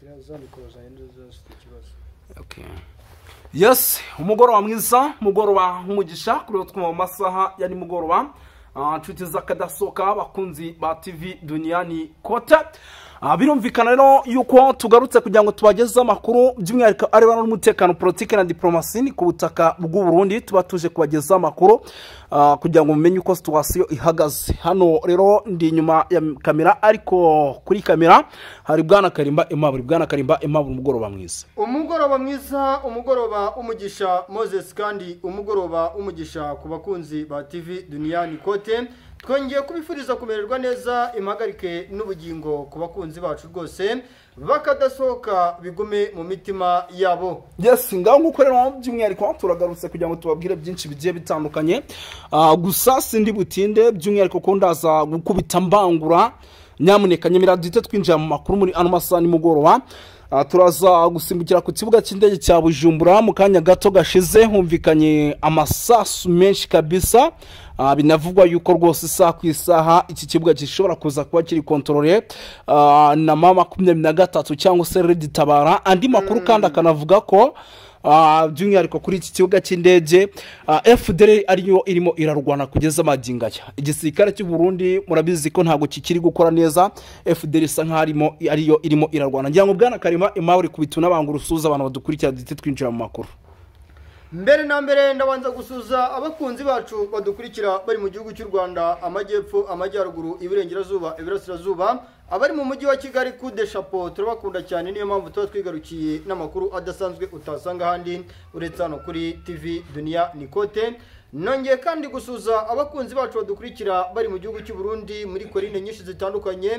Za mikoro zanjye zifite ikibazo. Okay. Yes, umugoroba mwiza, mugoroba nk'umugisha kuri twumva mu masaha ya nimugoroba. Nshuti z'akadasohoka, bakunzi ba TV Duniani Kote. Birumvikana rero yuko tugarutse kugira ngo tubageze amakuru by'umwihariko arebana n'umutekano, politike na diplomasi ni ku butaka bw'u Burundi. Tuba tuje kubageza amakuru kugira ngo mumenye uko situation ihagaze. Hano rero ndi inyuma ya kamera, ariko kuri kamera hari Bwana Karimba Aimable. Bwana Karimba Aimable, umugoroba mwiza. Umugoroba mwiza, umugoroba umugisha Moses, kandi umugoroba umugisha ku bakunzi ba TV Duniani Kote. Twongeye kubifuriza kumererwa neza, impagarike n'ubugingo ku bakunzi bacu rwose, bakadasohoka bigume mu mitima yabo. Yes, ngaho nguko rero by'umwihariko turagarutse kugira ngo tubabwire byinshi bigiye bitandukanye. Gusa sindi butinde by'umwihariko ko ndaza gukubita mbangura, nyamuneka nyemera duhite twinjira mu makuru muri ano masaha nimugoroba. Turaza gusimbukira ku kibuga cy'indege cya Bujumbura mu kanya gato gashize humvikanye amasasu menshi kabisa. Binavugwa yuko rwose isaha ku isaha iki kibuga gishobora kuza kuba kiri contrôlé na mama 23 cyangwa se Red Tabara. Andi makuru kandi akanavuga ko by'umwihariko kuri iki kibuga cy'indege FDL ariyo irimo irarwana kugeza magingo aya. Igisirikare cy'u Burundi murabizi ko ntago kikiri gukora neza, FDL isa nkaho ariyo irimo irarwana. Ngira ngo Bwana Karima Aimable kubituna banga urusuza abantu badukurikira duhite twinjira mu makuru. Mbere na mbere ndabanza gusuza abakunzi bacu badukurikira bari mu gihugu cy'u Rwanda, amajyepfo, amajyaruguru, iburengerazuba, iburasirazuba, abari mu mujyi wa Kigali. Kude chapeau, turabakunda cyane, niyo mpamvu tuba twigarukiye n'amakuru adasanzwe utasanga ahandi uretse hano kuri TV Dunia Nikote. Nongeye kandi gusuza abakunzi bacu badukurikira bari mu gihugu cy'u Burundi muri korine nyinshi zitandukanye,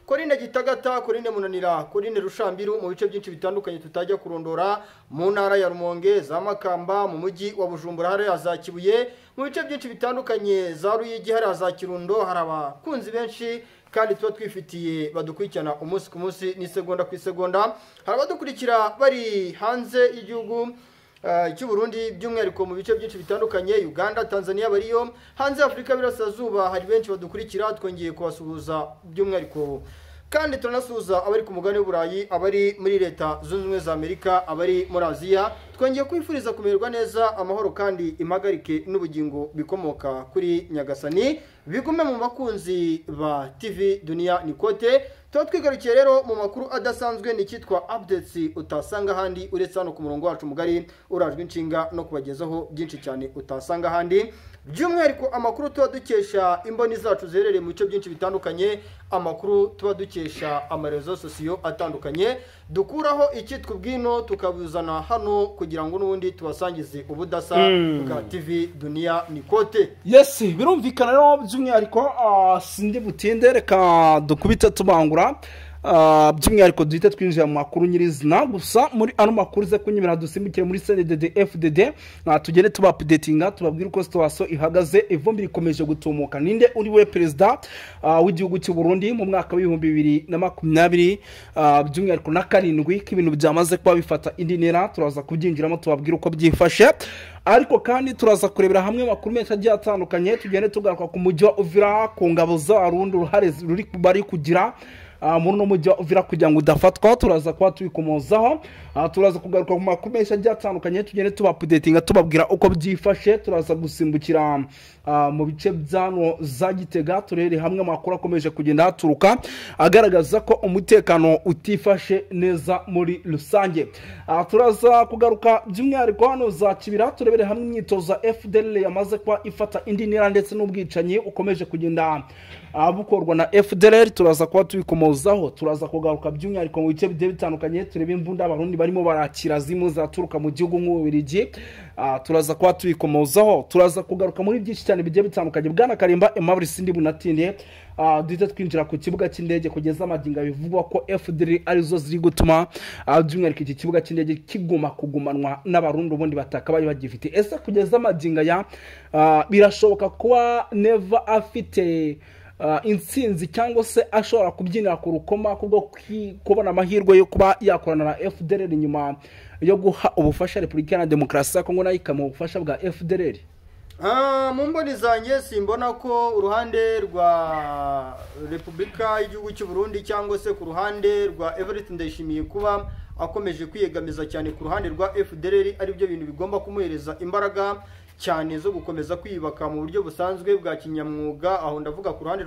korine Gitagata, korine Munanira, korine Rushambiru, mu bice byinshi bitandukanye tutajya kurondora, mu ntara ya Rumonge, za Makamba, mu mujyi wa Bujumbura hari za Kibuye, mu bice byinshi bitandukanye za Ruyigi, hari za Kirundo, hari abakunzi benshi kandi tuba twifitiye badukurikirana umunsi ku munsi n'isegonda ku isegonda. Hari abadukurikira bari hanze y'igihugu cy'u Burundi by'umwihariko mu bice byinshi bitandukanye, Uganda, Tanzania bariyo, hanze Afrika y'Iburasirazuba hari benshi badukurikira, twongeye kubasuhuza by'umwihariko. Kandi turanasuhuza abari ku mugabane w'Uburayi, abari muri Leta Zunze Ubumwe za Amerika, abari muri Aziya. Twongeye kwifuriza kumererwa neza, amahoro kandi impagarike n'ubugingo bikomoka kuri Nyagasani bigume mu bakunzi ba TV Dunia Nikote. Tuba twigarukiye rero mu makuru adasanzwe n'icyitwa updates utasanga ahandi uretse hano ku murongo wacu mugari urajwe inshinga no kubagezaho byinshi cyane utasanga ahandi, by'umwihariko amakuru tuba dukesha imboni zacu ziherereye mu bice byinshi bitandukanye, amakuru tuba dukesha amarezo sosiyo atandukanye, dukuraho icyitwa ubwino tukabuzana hano kugira ngo n'ubundi tubasangize ubudasa bwa TV Dunia Nikote. Yes, birumvikana rero by'umwihariko sindi butinde, reka dukubite tubangura by'umwihariko duhite twinjira mu makuru nyirizina. Gusa muri ano makuru ze kunyemera dusimbukire muri CNDD FDD, tugende tuba updatinga tubabwire uko situation ihagaze. Ivumbi rikomeje gutumuka. Ninde uri we perezida w'igihugu cy'u Burundi mu mwaka w'ibihumbi 2027 by'umwihariko na karindwi, ko ibintu byamaze kuba bifata indi ntera? Turaza kubyinjiramo tubabwire uko byifashe, ariko kandi turaza kurebera hamwe amakuru menshi agiye atandukanye. Tugende tugaruka ku mujyi wa Uvira, ku ngabo z'Abarundi uruhare ruri bari kugira muri uno mujyi wa Uvira kugira ngo udafatwa, turaza kuba tubikomozaho. Turaza kugaruka ku makuru menshi agiye atandukanye, tugende tuba updatinga tubabwira uko byifashe. Turaza gusimbukira mu bice byano za Gitega, turere hamwe amakuru akomeje kugenda haturuka agaragaza ko umutekano utifashe neza muri rusange. Turaza kugaruka by'umwihariko hano za Kibira, turebere hamwe imyitozo ya FDL yamaze kuba ifata indi ntera ndetse n'ubwicanyi ukomeje kugenda bukorwa na FDL, turaza kuba tubikomozaho. Turaza kugaruka by'umwihariko mu bice bigiye bitandukanye, turebe imbunda Abarundi barimo barakira zimwe zaturuka mu gihugu nk'Ububiligi, turaza kuba tubikomozaho. Turaza kugaruka muri byinshi cyane bigiye bitandukanye. Bwana Karimba Aimable, sindi bunatinde, duhite twinjira ku kibuga cy'indege kugeza amagingo bivugwa ko FDL arizo ziri gutuma by'umwihariko iki kibuga cy'indege kiguma kugumanwa n'Abarundi ubundi batakabaye bagifite. Ese kugeza amagingo aya birashoboka kuba Neva afite intsinzi cyangwa se ashobora kubyinira ku rukoma kubwo kubona amahirwe yo kuba yakorana na FDLR nyuma yo guha ubufasha Repubulika Iharanira Demokarasi ya Kongo nayo ikamuha ubufasha bwa FDLR? Mu mboni zanjye simbona ko uruhande rwa Repubulika y'igihugu cy'u Burundi cyangwa se ku ruhande rwa Evariste Ndayishimiye kuba akomeje kwiyegamiza cyane ku ruhande rwa FDLR ari byo bintu bigomba kumuhereza imbaraga cyane zo gukomeza kwiyubaka mu buryo busanzwe bwa kinyamwuga. Aho ndavuga ku ruhande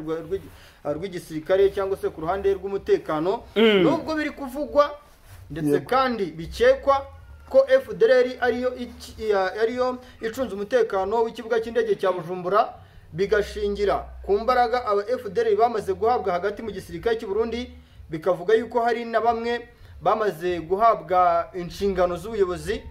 rw'igisirikare cyangwa se ku ruhande rw'umutekano, nubwo biri kuvugwa ndetse kandi bikekwa ko FDLR ariyo icunze umutekano w'ikibuga cy'indege cya Bujumbura, bigashingira ku mbaraga aba FDLR bamaze guhabwa hagati mu gisirikare cy'u Burundi, bikavuga yuko hari na bamwe bamaze guhabwa inshingano z'ubuyobozi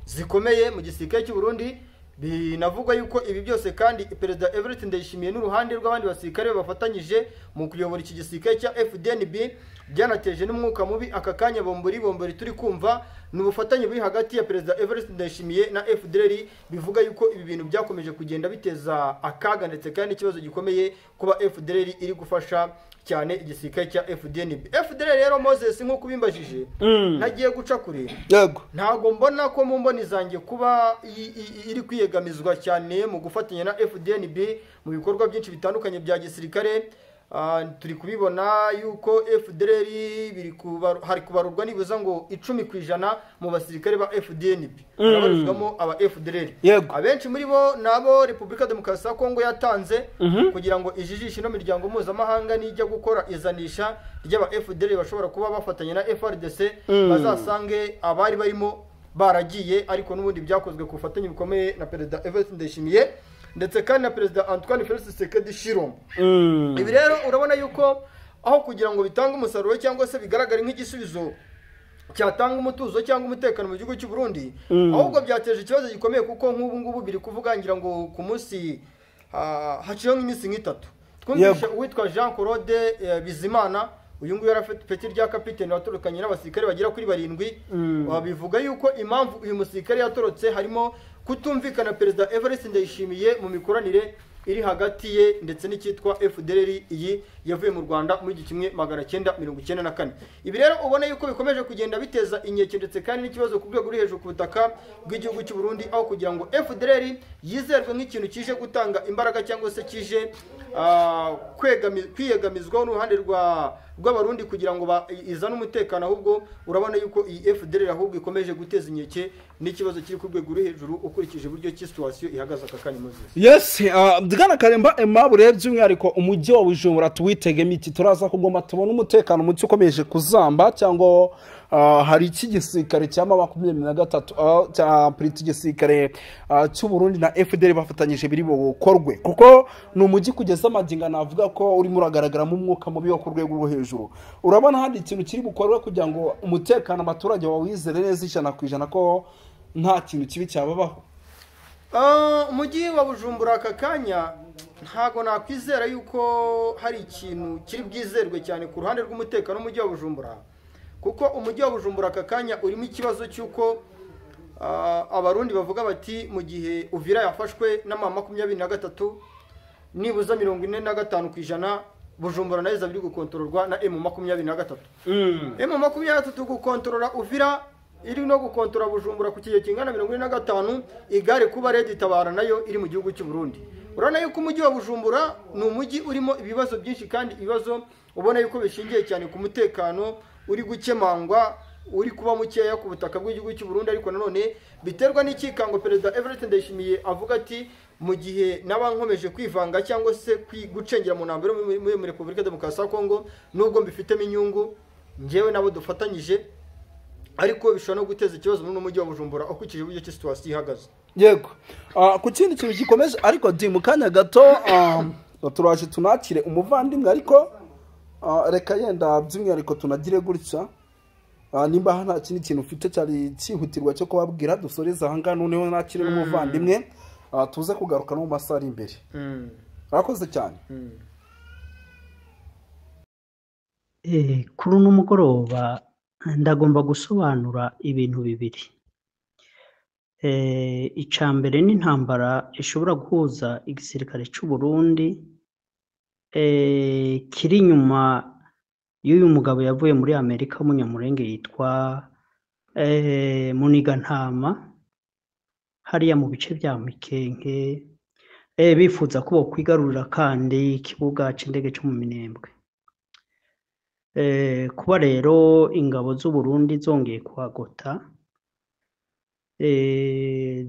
zikomeye mu gisirikare cy'u Burundi. Binavugwa yuko ibi byose kandi Perezida Evariste Ndayishimiye n'uruhande rw'abandi basirikare bafatanyije mu kuyobora iki gisirikare cya FDNB byanateje n'umwuka mubi. Aka kanya bombori bombori turi kumva ni ubufatanye buri hagati ya Perezida Evariste Ndayishimiye na FDLR, bivuga yuko ibi bintu byakomeje kugenda biteza akaga ndetse kandi n'ikibazo gikomeye kuba FDLR iri gufasha cyane igisirikare cya FDNB. FDLR rero Moses, nk'uko ubimbajije, ntagiye guca kure, Yego. ntabwo mbona ko mu mboni zanjye kuba iri kwiyegamizwa cyane mu gufatanya na FDNB mu bikorwa byinshi bitandukanye bya gisirikare. Turi kubibona yuko FDLR hari kubarurwa nibuza ngo 10% mu basirikare ba FDNB harabarizwamo aba FDLR. Abenshi muri bo nabo Repubulika Demokarasi ya Kongo yatanze kugira ngo ijijishe ino miryango mpuzamahanga nijya gukora izanisha ry'aba FDLR bashobora kuba bafatanya na FARDC, bazasange abari barimo baragiye, ariko n'ubundi byakozwe ku bufatanye bukomeye na Perezida Evariste Ndayishimiye ndetse kandi na Perezida Antoine Felix Tshisekedi Tshilombo. Ibi rero urabona yuko aho kugira ngo bitange umusaruro cyangwa se bigaragare nk'igisubizo cyatanga umutuzo cyangwa umutekano mu gihugu cy'u Burundi, ahubwo byateje ikibazo gikomeye, kuko nk'ubu ngubu biri kuvuga ngira ngo ku munsi haciyeho nk'iminsi nk'itatu twumvise uwitwa Jean Claude Bizimana, uyu nguyu yari afite ipeti rya kapiteni watorokanye n'abasirikare bagera kuri 7. Bivuga yuko impamvu uyu musirikare yatorotse harimo kutumvikana Perezida Evariste Ndayishimiye mu mikoranire iri hagati ye ndetse n'icyitwa FDLR iyi yavuye mu Rwanda muri 1994. Ibi rero ubona yuko bikomeje kugenda biteza inkeke ndetse kandi n'ikibazo ku rwego ruri hejuru ku butaka bw'igihugu cy'u Burundi, aho kugira ngo FDLR yizerwe nk'ikintu kije gutanga imbaraga cyangwa se kije kwiyegamizwaho n'uruhande rw'Abarundi kugira ngo izane umutekano, ahubwo urabona yuko iyi FDLR ahubwo ikomeje guteza inkeke n'ikibazo kiri ku rwego ruri hejuru ukurikije uburyo ki situation ihagaze aka kanya Moses. Yes, Bwana Karemba Aimable, by'umwihariko umujyi wa Bujumbura tuwitegemo iki? Turaza kugoma tubona umutekano muke ukomeje kuzamba, cyangwa hari iki gisirikare cya M23 cya politi gisirikare cy'u Burundi na FDL bafatanyije biri bukorwe, kuko ni umujyi kugeza amaginga navuga ko urimo uragaragaramo umwuka mubi wo ku rwego rwo hejuru. Urabona hari ikintu kiri bukorwe kugira ngo umutekano abaturage bawizere neza 100% ko nta kintu kibi cyababaho? Umujyi wa Bujumbura aka kanya ntago nakwizera yuko hari ikintu kiri bwizerwe cyane ku ruhande rw'umutekano w'umujyi wa Bujumbura, kuko umujyi wa Bujumbura aka kanya urimo ikibazo cy'uko Abarundi bavuga bati mu gihe Uvira yafashwe n'ama 23 nibuza 45% Bujumbura nayo izaba iri gukontororwa na M23. M23 gukontorora Uvira iri no gukontorora Bujumbura ku kigero kingana 45, igare kuba Red Tabara nayo iri mu gihugu cy'u Burundi. Urabona yuko umujyi wa Bujumbura ni umujyi urimo ibibazo byinshi kandi ibibazo ubona yuko bishingiye cyane ku mutekano uri gukemangwa, uri kuba mukeya ku butaka bw'igihugu cy'u Burundi, ariko nanone biterwa n'ikikango Perezida Evariste Ndayishimiye avuga ati mu gihe n'abankomeje kwivanga cyangwa se gucengera mu ntambara muri Repubulika Demokarasi ya Kongo, nubwo mbifitemo inyungu njyewe nabo dufatanyije, ariko bishobora no guteza ikibazo muri mujyi wa Bujumbura ukurikije uburyo ki situation ihagaze. Yego. Ku kindi kintu gikomeje ariko di mu kanya gato turaje tunakire umuvandimwe, ariko reka yenda by'umwihariko tunagire gutya, nimba nta kindi kintu ufite cyari cyihutirwa cyo kubabwira dusoreze aha ngaha, noneho nakire n'umuvandimwe tuze kugaruka no mu masaha ari imbere. Murakoze cyane. Kuri uno mugoroba ndagomba gusobanura ibintu bibiri. Icya mbere ni intambara ishobora guhuza igisirikare cy'u Burundi kiri inyuma y'uyu mugabo yavuye muri Amerika w'umunyamurenge yitwa Munigantama, hariya mu bice bya Mikenke, Bifuza ko bokwigarurira kandi ikibuga c'indege co mu Minembwe. Kuba rero ingabo z'Uburundi zongeye kuhagota,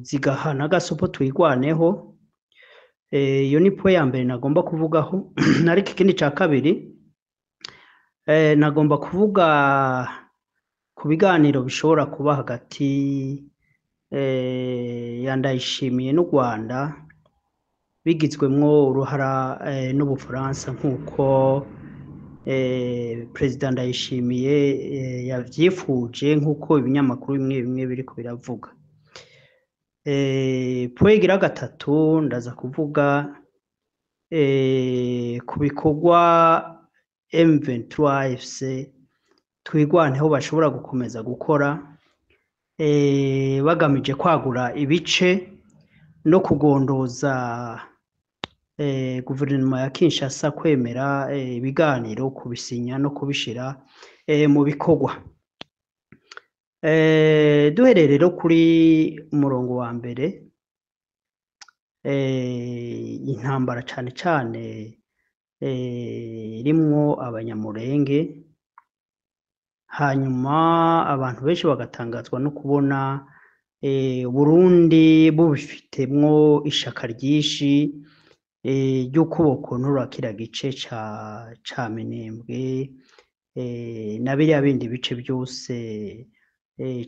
zigahana agasopo Twigwaneho, iyo ni point ya mbere nagomba kuvugaho. Ariko ikindi ca kabiri, nagomba kuvuga ku biganiro bishobora kuba hagati ya Ndayishimiye n'u Rwanda, bigizwemwo uruhara n'Ubufaransa, nk'uko Perezida Ndayishimiye yavyifuje, nk'uko ibinyamakuru bimwe bimwe biriko biravuga. Point igira gatatu, ndaza kuvuga ku bikorwa M23 AFC Twigwaneho bashobora gukomeza gukora, bagamije kwagura ibice no kugondoza guverinoma ya Kinshasa kwemera ibiganiro, kubisinya no kubishira mu bikorwa. Duhereye rero kuri umurongo wa mbere, intambara cane cane irimwo Abanyamurenge, hanyuma abantu benshi bagatangazwa no kubona Burundi bubifitemwo ishaka ryinshi ry'uko bokontorora kiriya gice ca Minembwe na biriya bindi bice byose,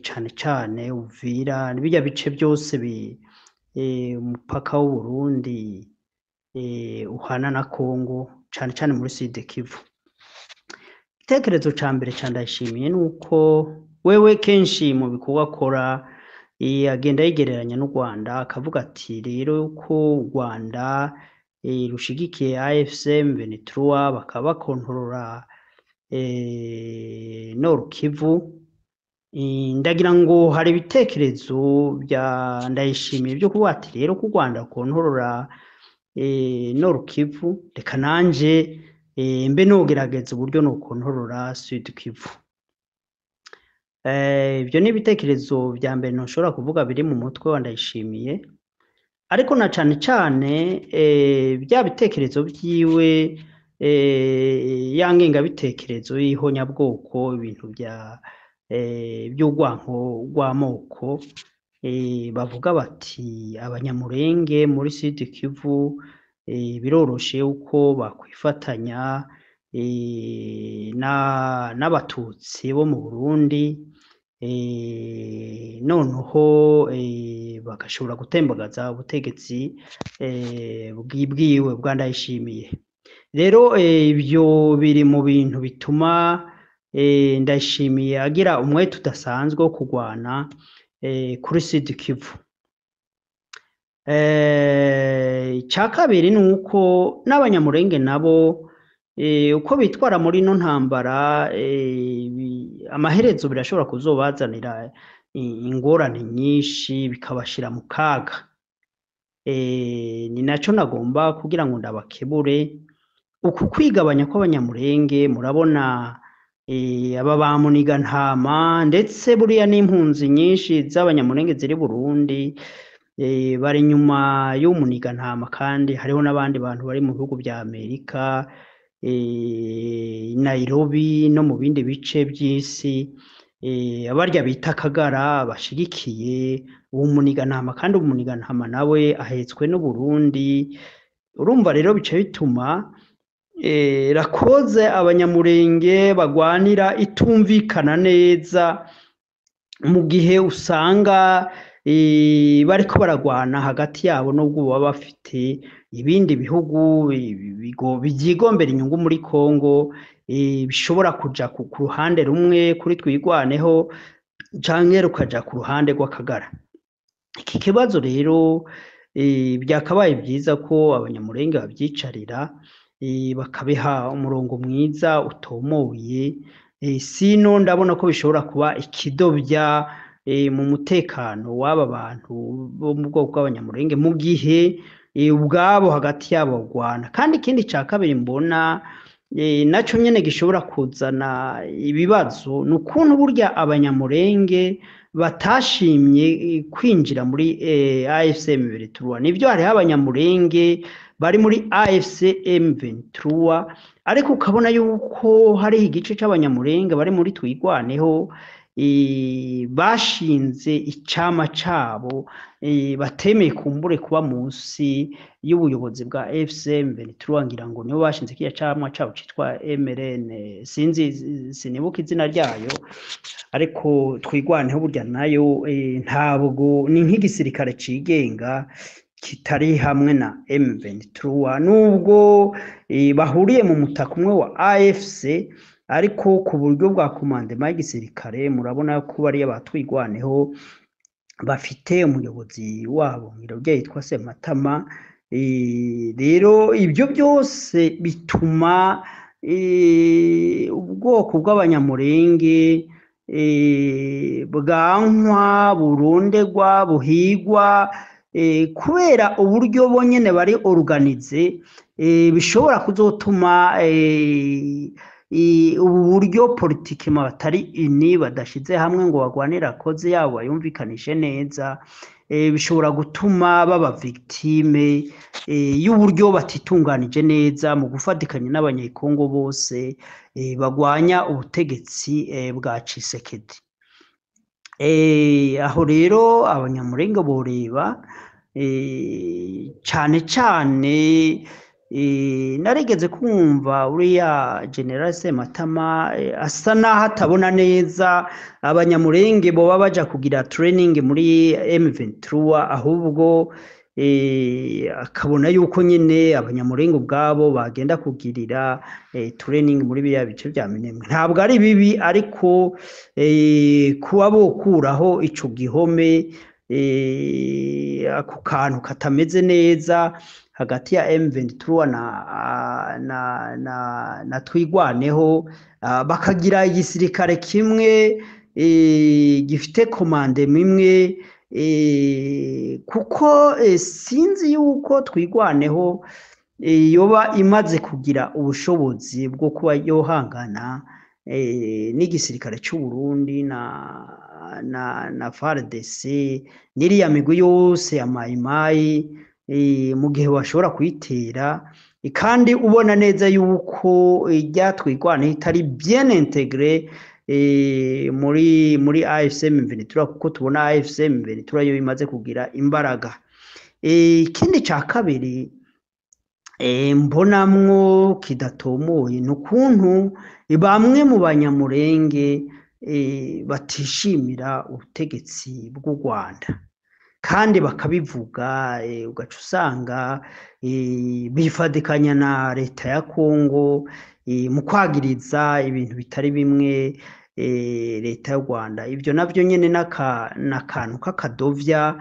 cane cane Uvira, birya bice byose umupaka w'Uburundi uhana na Congo, cane cane muri Sud Kivu. Igitekerezo ca mbere ca Ndayishimiye ni uko wewe kenshi mu bikorwa akora agenda yigereranya n'u Rwanda, akavuga ati rero ko u Rwanda rushigikiye AFC M23 bakaba bakontorora Nord Kivu. Ndagira ngo hari ibitekerezo bya Ndayishimiye byo kuvuga ati rero ko u Rwanda rukontorora Nord Kivu, reka nanje mbe nogerageza uburyo nokontorora Sud Kivu. Ibyo ni ibitekerezo vya mbere ntoshobora kuvuga biri mu mutwe wa Ndayishimiye, ariko na cane cane bya bitekerezo vyiwe, ya ngengabitekerezo y'ihonyabwoko, ibintu vya by'urwanko rw'amoko, bavuga bati Abanyamurenge muri Sud Kivu biroroshe uko bakwifatanya n'Abatutsi bo mu Burundi, noneho bagashobora gutembagaza ubutegetsi bwiwe bwa Ndayishimiye. Rero ibyo biri mu bintu bituma Ndayishimiye agira umwete udasanzwe wo kurwana kuri Sud Kivu. Icya kabiri ni uko n'Abanyamurenge nabo uko bitwara muri ino ntambara, amaherezo birashobora kuzobazanira ingorane nyinshi, bikabashira mu kaga. Ni naco nagomba kugira ngo ndabakebure uku kwigabanya kw'Abanyamurenge. Murabona aba ba Muniga-ntama, ndetse buriya n'impunzi nyinshi z'Abanyamurenge ziri Burundi bari inyuma y'umuniga-ntama, kandi hariho n'abandi bantu bari mu bihugu vya Amerika, Nairobi no mu bindi bice by'isi, abarya bita Kagara bashigikiye uwo muniga-ntama, kandi umuniga-ntama nawe ahetswe n'Uburundi. Urumva rero bice bituma rakoze Abanyamurenge bagwanira itumvikana neza, mu gihe usanga bariko baragwana hagati yabo, nubwo baba bafite ibindi bihugu byigombera inyungu muri Kongo, bishobora kuja ku ruhande rumwe kuri Twigwaneho canke rukaja ku ruhande rw'Akagara. Iki kibazo rero byakabaye byiza ko Abanyamurenge babyicarira, bakabiha umurongo mwiza utomoye, sino ndabona ko bishobora kuba ikidobya mu mutekano w'aba bantu bo mu bwoko bw'Abanyamurenge, mu gihe ubwabo hagati yabo bagwana. Kandi ikindi ca kabiri mbona Naco nyene gishobora kuzana ibibazo ni ukuntu burya Abanyamurenge batashimye kwinjira muri AFC M23. Nivyo, hariho Abanyamurenge bari muri AFC M23, ariko ukabona yuko hariho igice c'Abanyamurenge bari muri Twigwaneho, bashinze icama cabo, batemeye kumbure kuba munsi y'ubuyobozi bwa AFC M23. Ngira ngo nibo bashinze kiriya camwa cabo citwa MRN, sinzi, sinibuka izina ryayo. Ariko Twigwaneho burya nayo ntabwo ni nk'igisirikare cigenga kitari hamwe na M23, nubwo bahuriye mu mutaka umwe wa AFC, ariko ku buryo bwa commandement y'igisirikare murabona ko bariya batwigwaneho bafite umuyobozi wabo, ngira yitwa Sematama. Rero ibyo byose bituma ubwoko bw'Abanyamurenge bwankwa, burundegwa, buhigwa, kubera uburyo bonyene bari organisés, bishobora kuzotuma ubu buryo politiquement batari unis, badashize hamwe ngo bagwanire cause yabo, bayumvikanishe neza, bishobora gutuma baba victime y'uburyo batitunganije neza mu gufatikanya n'Abanyekongo bose bagwanya ubutegetsi bwa Tshisekedi. Aho rero Abanyamurenge boreba cane cane. Narigeze kumva uriya General Sematama asa naho atabona neza Abanyamurenge boba baja kugira training muri M23, ahubwo akabona yuko nyine Abanyamurenge ubwabo bagenda kugirira training muri biriya bice vya Minembwe. Ntabwo ari bibi, ariko kuba bokuraho ico gihome, ako kantu katameze neza hagati ya M23 na Twigwaneho, bakagira igisirikare kimwe gifite commandement imwe, kuko sinzi yuko Twigwaneho yoba imaze kugira ubushobozi bwo kuba yohangana n'igisirikare c'u Burundi na FARDC n'iriya migwi yose ya Mayimayi, mu gihe bashobora kuyitera, kandi ubona neza yuko irya Twigwaneho itari bien intégré muri AFC M23, kuko tubona AFC M23 yo imaze kugira imbaraga. Ikindi ca kabiri mbonamwo kidatomoye ni ukuntu bamwe mu Banyamurenge batishimira ubutegetsi bw'u Rwanda kandi bakabivuga, ugaca usanga bifadikanya na leta ya Kongo mu kwagiriza ibintu bitari bimwe leta y'u Rwanda. Ibyo navyo nyene n'akantu k'akadovya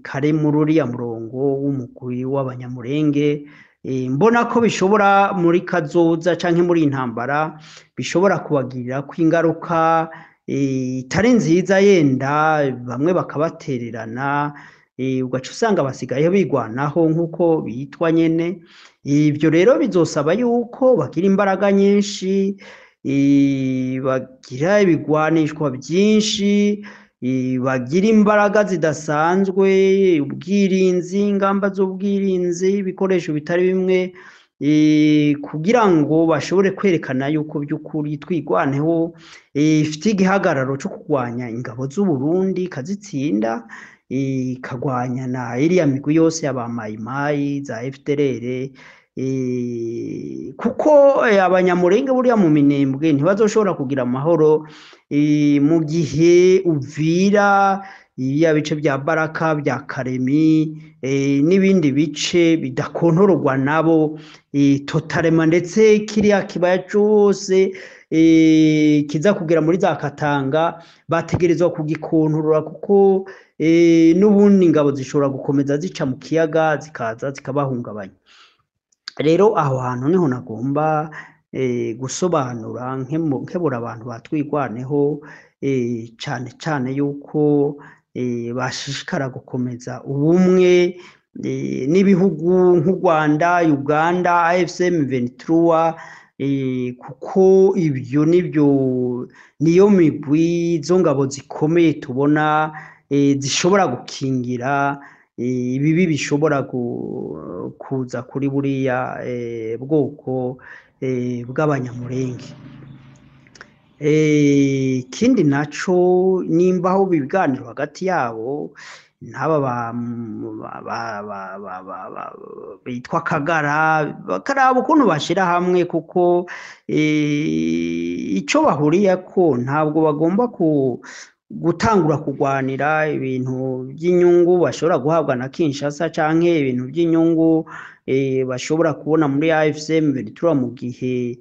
kari muri uriya murongo w'umugwi w'Abanyamurenge. Mbona ko bishobora muri kazoza canke muri iyi ntambara bishobora kubagirira ko ingaruka itari nziza, yenda bamwe bakabatererana, ugaca usanga basigaye bigwanaho nk'uko bitwa nyene. Ibyo rero bizosaba yuko bagira imbaraga nyinshi, bagira ibigwanishwa byinshi, bagira imbaraga zidasanzwe, ubwirinzi, ingamba z'ubwirinzi, ibikoresho bitari bimwe, kugira ngo bashobore kwerekana yuko by'ukuri Twigwaneho ifite igihagararo cyo kurwanya ingabo z'u Burundi ikazitsinda, ikagwanya na iriya migwi yose y'aba Mayimayi za FDLR, kuko Abanyamurenge buriya mu Minembwe ntibazoshobora kugira amahoro mu gihe Uvira, ibiya bice bya Baraka, bya Karemi n'ibindi bice bidakontororwa nabo totalement, ndetse kiriya kibaya cose kiza kugera muri za Katanga bategerezwa kugikontorora, kuko n'ubundi ingabo zishobora gukomeza zica mu kiyaga zikaza zikabahungabanya. Rero aho hantu niho nagomba gusobanura, nkebura abantu batwigwaneho, cane cane yuko bashishikara gukomeza ubumwe n'ibihugu nk'u Rwanda, Uganda, AFC M23. Kuko ibyo nibyo niyo migwi zo ngabo zikomeye tubona zishobora gukingira ibibi bishobora kuza kuri buriya bwoko bw'Abanyamurenge. Ikindi naco, nimba aho ibiganiro hagati yabo n'aba bitwa Kagara, bakaraba ukuntu bashira hamwe, kuko ico bahuriyeko ntabwo bagomba gutangura kugwanira ibintu by'inyungu bashobora guhabwa na Kinshasa canke ibintu by'inyungu bashobora kubona muri AFC M23 mu gihe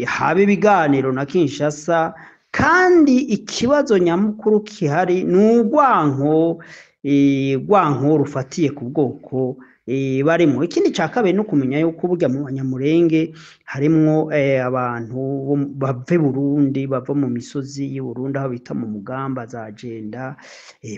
haba ibiganiro na Kinshasa. Kandi ikibazo nyamukuru kihari ni urwanko, urwanko rufatiye ku bwoko barimo. Ikindi ca kabiri no kumenya yuko burya mu Banyamurenge harimwo abantu bava Burundi, bava mu misozi y'u Burundi aho bita mu Mugamba za Jenda,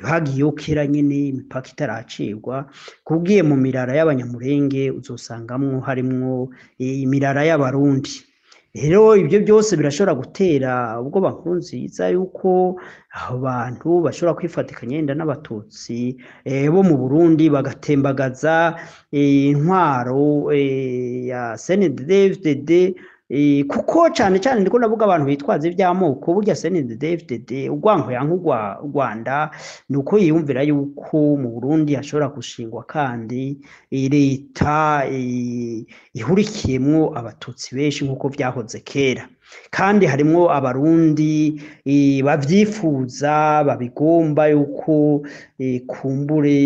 bagiyeyo kera nyene imipaka itaracibwa. Kubwiye mu mirara y'Abanyamurenge uzosangamwo harimwo imirara y'Abarundi. Rero ibyo byose birashobora gutera ubwoba Nkurunziza yuko abo bantu bashobora kwifatikanya yenda n'Abatutsi bo mu Burundi bagatembagaza intwaro ya CNDD-FDD, kuko cane cane ndiko ndavuga abantu bitwaza ivy'amoko. Burya CNDD-FDD urwanko yanka Rwanda ni uko yiyumvira yuko mu Burundi hashobora gushingwa kandi leta ihurikiyemwo Abatutsi benshi nk'uko vyahoze kera, kandi harimwo Abarundi bavyifuza, babigomba yuko kumbure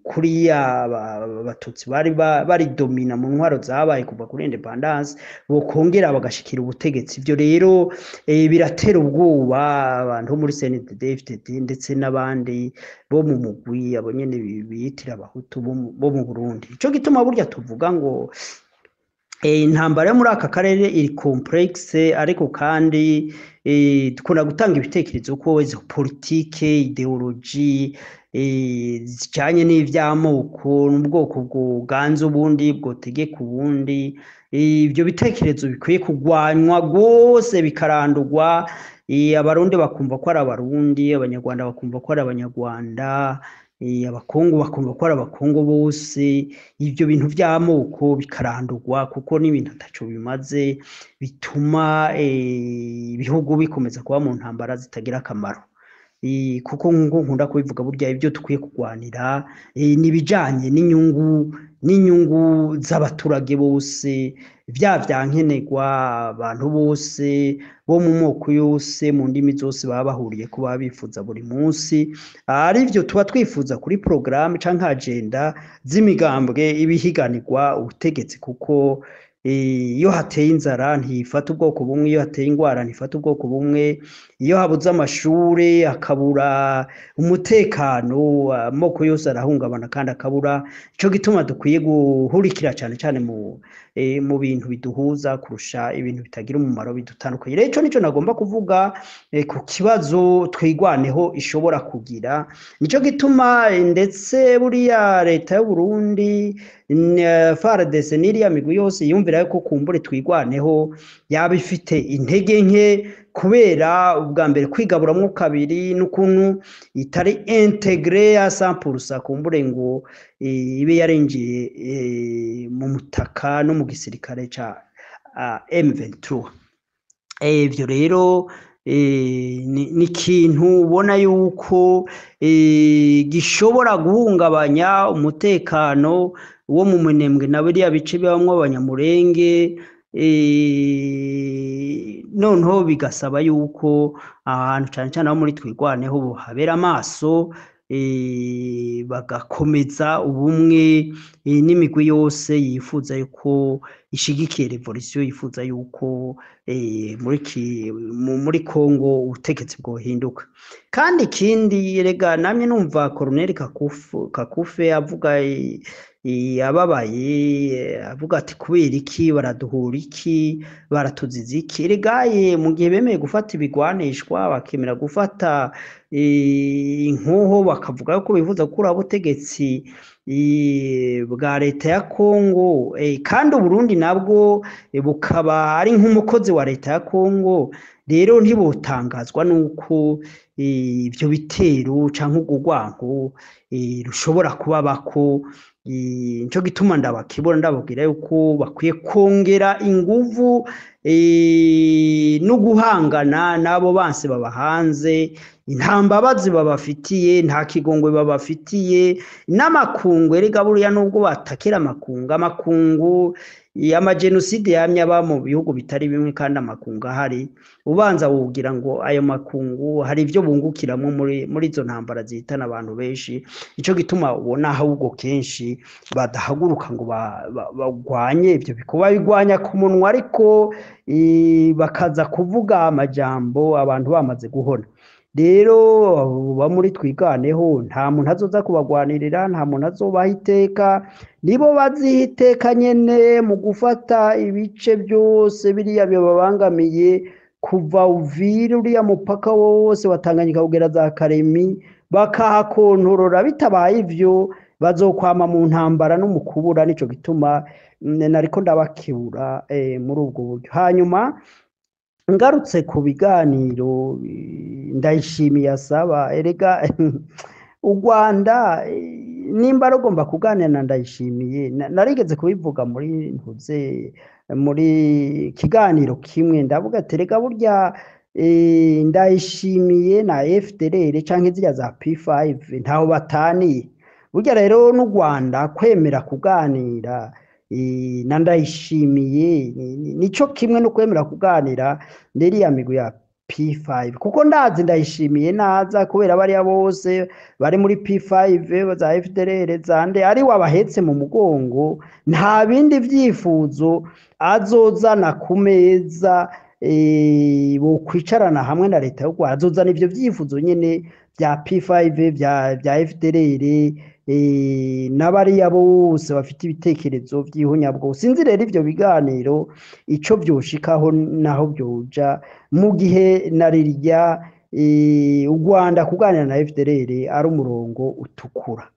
kuriya Abatutsi bari baridomina mu ntwaro zabaye kuva kuri independance bokongera bagashikira ubutegetsi. Ivyo rero biratera ubwoba abantu bo muri CNDD-FDD ndetse n'abandi bo mu mugwi abo nyene biyitira Abahutu bo mu Burundi. Ico gituma burya tuvuga ngo intambara yo muri aka karere iri complexe, ariko kandi dukunda gutanga ibitekerezo ko izo politike, idéologie zijanye n'ivy'amoko n'ubwoko bwoganza ubundi bwotegeka ubundi, ivyo bitekerezo bikwiye kugwanywa rwose bikarandurwa. Abarundi bakumva ko ari Abarundi, Abanyarwanda bakumva ko ari Abanyarwanda, Abakongo bakumva ko ari Abakongo bose. Ivyo bintu vy'amoko bikarandurwa kuko n'ibintu ataco bimaze, bituma ibihugu bikomeza kuba mu ntambara zitagira akamaro. Kuko nkuko nkunda kubivuga, burya ibyo dukwiye kurwanira ni ibijanye n'inyungu z'abaturage bose, vya vyankenerwa abantu bose bo mu moko yose, mu ndimi zose baba bahuriye ko baba bifuza buri munsi, arivyo tuba twifuza kuri programme canke agenda z'imigambwe ibihiganirwa ubutegetsi. Kuko iyo hateye inzara ntifata ubwoko bumwe, iyo hateye ingwara ntifata ubwoko bumwe, iyo habuze amashure hakabura umutekano amoko yose arahungabana kandi akabura. Ico gituma dukwiye guhurikira cane cane mu bintu biduhuza kurusha ibintu bitagira umumaro bidutandukanye. Rero ico nico nagomba kuvuga ku kibazo Twigwaneho ishobora kugira. Nico gituma ndetse buriya leta y'u Burundi, FARDC n'iriya migwi yose yumvira yuko kumbure Twigwaneho yaba ifite intege nke, kubera ubwa mbere kwigaburamwo kabiri n'ukuntu itari intégrée à 100%, kumbure ngo ibe yarinjiye mu mutaka no mu gisirikare ca M23. Ivyo rero ni ikintu ubona yuko gishobora guhungabanya umutekano wo mu Minembwe na biriya bice bibamwo Abanyamurenge. Noneho bigasaba yuko ahantu cane cane aho muri Twigwaneho habera amaso, bagakomeza ubumwe n'imigwi yose yifuza yuko ishigikiye révolution, yifuza yuko muri Congo ubutegetsi bwohinduka. Kandi ikindi rega namye numva Colonel Kakufe avuga ababaye, avuga ati kubera iki baraduhura, iki baratuziza iki? Regaye mu gihe bemeye gufata ibigwanishwa, bakemera gufata inkoho, bakavuga yuko bifuza gukuraho ubutegetsi. bwa leta ya Kongo, kandi Uburundi nabwo bukaba ari nk'umukozi wa leta ya Kongo. Rero ntibotangazwa nuko ivyo bitero canke urwo rwango rushobora kubabako. Nico gituma ndabakibona ndababwira yuko bakwiye kongera inguvu no guhangana n'abo banse babahanze. Nta mbabazi babafitiye, nta kigongwe babafitiye n'amakungu. Erega buriya nubwo batakira amakungu, amakungu amajenoside yamye aba mu bihugu bitari bimwe, kandi amakungu ahari, ubanza wogira ngo ayo makungu hari ibyo bungukiramwo muri izo ntambara zihitana abantu benshi. Ico gituma ubona ahubwo kenshi badahaguruka ngo bagwanye ivyo bikorwa, babigwanya ku munwa, ariko bakaza kuvuga amajambo abantu bamaze guhona. Rero ba muri Twiganeho, nta muntu azoza kubagwanirira, nta muntu azobaha iteka, nibo baziha iteka nyene mu gufata ibice byose biriya bibabangamiye, kuva Uvira uriya mupaka wose wa Tanganyika kugera za Karemi, bakahakontorora. Bitabaye ivyo bazokwama mu ntambara no mu kubura. Nico gituma nariko ndabakebura muri ubwo buryo. Hanyuma ngarutse ku biganiro Ndayishimiye asaba, erega u Rwanda nimba rugomba kuganira na Ndayishimiye, narigeze kubivuga muri ntuze muri kiganiro kimwe, ndavuga ati erega burya Ndayishimiye na FDLR canke ziriya za P5 ntaho bataniye. Burya rero n'u Rwanda kwemera kuganira na Ndayishimiye nico kimwe no kwemera kuganira n'iriya migwi ya P5, kuko ndazi Ndayishimiye naza, kubera bariya bose bari muri P5 za FDLR zande ari wabahetse mu mugongo, nta bindi vyifuzo azozana ku meza bokwicarana hamwe na leta y'u Rwanda. Azozana ivyo vyifuzo nyene bya P5 bya FDLR n'abariya bose bafite ibitekerezo vy'ihunyabwoko. Sinzi rero ivyo biganiro ico vyoshikaho naho vyoja, mu gihe na rirya u Rwanda kuganira na FDLR ari umurongo utukura.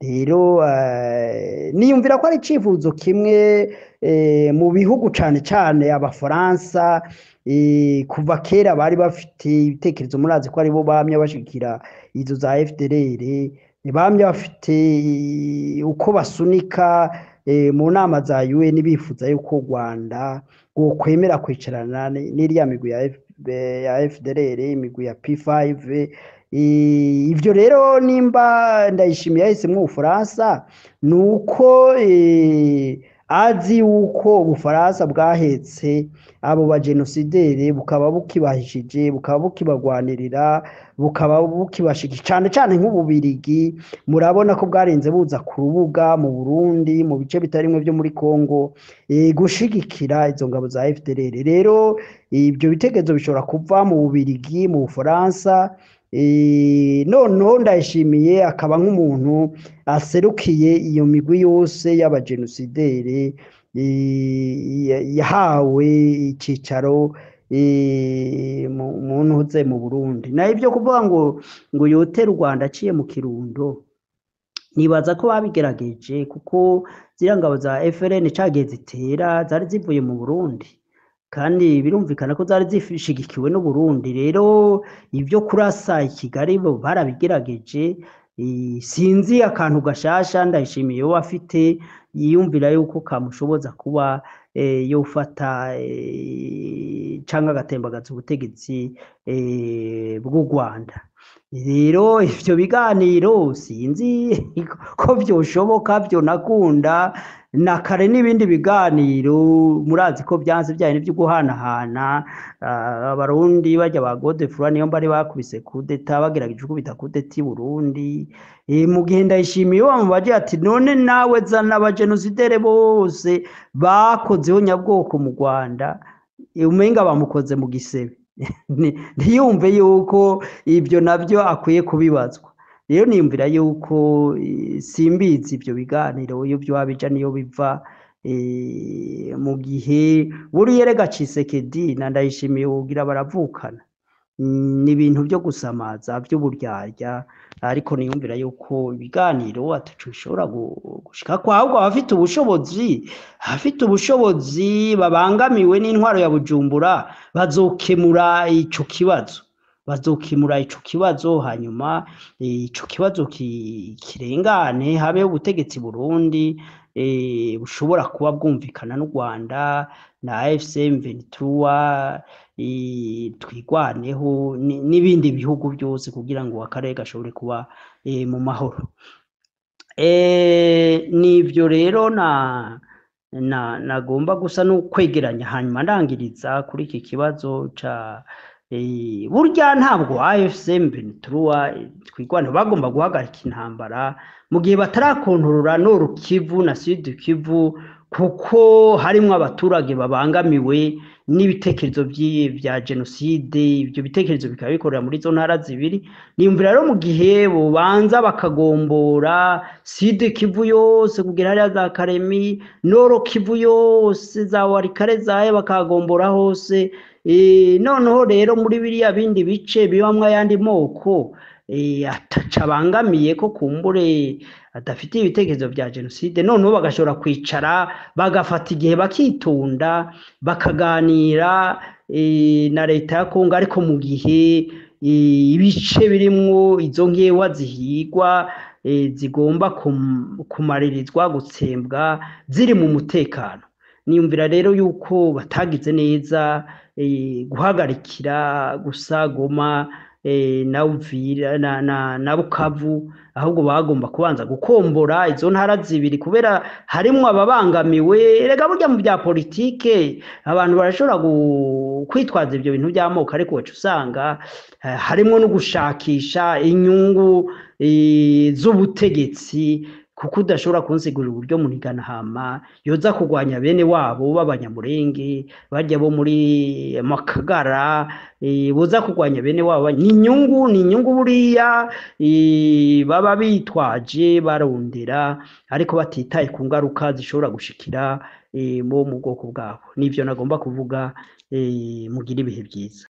Rero niyumvira ko ari icifuzo kimwe mu bihugu, cane cane Abafaransa, kuva kera bari bafite ibitekerezo, murazi ko aribo bamye bashigikira izo za FDLR, bamye bafite uko basunika mu nama za UN bifuza yuko u Rwanda rwokwemera kwicarana n'iriya migwi ya FDLR, imigwi ya P5. Ivyo rero nimba Ndayishimiye yahisemwo Ubufaransa, nuko azi yuko Ubufaransa bwahetse abo bagenosidere, bukaba bukibahishije, bukaba bukibagwanirira, bukaba bukibashigikira, cane cane nk'Ububirigi. Murabona ko bwarenze buza ku rubuga mu Burundi, mu bice bitarimwe vyo muri Kongo, gushigikira izo ngabo za FDLR. Rero ibyo bitekerezo bishobora kuva mu Bubirigi, mu Bufaransa, noneho Ndayishimiye akaba nk'umuntu aserukiye iyo migwi yose y'abagenosidere, yahawe icicaro mu ntuze mu Burundi. Naho ibyo kuvuga ngo yotere u Rwanda aciye mu Kirundo, nibaza ko babigerageje, kuko ziriya ngabo za FLN cagiye zitera zari zivuye mu Burundi, kandi birumvikana ko zari zishigikiwe n'u Burundi. Rero ibyo kurasa i Kigali bo barabigerageje. Sinzi akantu gashasha Ndayishimiye we afite yiyumvira yuko kamushoboza kuba yofata canke agatembagaza ubutegetsi bw'u Rwanda. Rero ivyo biganiro sinzi ko vyoshoboka, vyonakunda. Na kare n'ibindi biganiro murazi ko vyanse, vyaye n'ivyo guhanahana Abarundi barya ba Godefroid niyo bari bakubise kudeta, bagerageje gukubita kudeta i Burundi. Mu gihe Ndayishimiye bamubaje ati none nawe zana abagenosidere bose bakozeho nyabwoko mu Rwanda, umenga bamukoze mu gisebe, ntiyumve yuko ibyo nabyo akwiye kubibazwa. Rero niyumvira yuko simbizi ibyo biganiro iyo vyoba bija niyo biva, mu gihe buriya erega Tshisekedi na Ndayishimiye wogira baravukana. Ni ibintu byo gusamaza by'uburyarya, ariko niyumvira yuko ibiganiro ataco bishobora gushikako, ahubwo abafite ubushobozi babangamiwe n'intwaro ya Bujumbura bazokemura ico kibazo, hanyuma ico kibazo kirengane, habeho ubutegetsi Burundi bushobora kuba bwumvikana n'u Rwanda na AFC M23, Twirwaneho n'ibindi bihugu byose kugira ngo akarere gashobore kuba mu mahoro. Nivyo rero na nagomba gusa no kwegeranya, hanyuma ndangiriza kuri iki kibazo ca burya ntabwo AFC M23, Twirwaneho bagomba guhagarika intambara mu gihe batarakontorora Nord Kivu na Sud Kivu, kuko harimwo abaturage babangamiwe n'ibitekerezo vya jenoside. Ibyo bitekerezo bikaba bikorera muri izo ntara zibiri. Niyumvira rero mu gihe bobanza bakagombora Sud Kivu yose kugera hariya za Karemi, Nord Kivu yose, za Walikale, zahe bakagombora hose, noneho rero muri biriya bindi bice bibamwo ayandi moko ataca abangamiye, ko kumbure adafite ibitekerezo vya jenoside, noneho bagashobora kwicara bagafata igihe bakitonda bakaganira na leta ya Kongo, ariko mu gihe ibice birimwo izo nkewa zihigwa, zigomba kumaririzwa gutsembwa, ziri mu mutekano. Niyumvira rero yuko batagize neza guhagarikira gusa Goma na Uvira na Bukavu, ahubwo bagomba kubanza gukombora izo ntara zibiri kubera harimwo ababangamiwe. Erega burya mu bya politike abantu barashobora kwitwaza ibyo bintu by'amoko, ariko waca usanga harimwo no gushakisha inyungu z'ubutegetsi, kuko udashobora kunsigurira uburyo Muniganahama yoza kurwanya bene wabo b'Abanyamurenge, barya bo muri Makagara, boza kurwanya bene wabo. Ni inyungu buriya baba bitwaje barondera, ariko batitaye ku ngaruka zishobora gushikira bo mu bwoko bwabo. Nivyo nagomba kuvuga. Mugire ibihe byiza.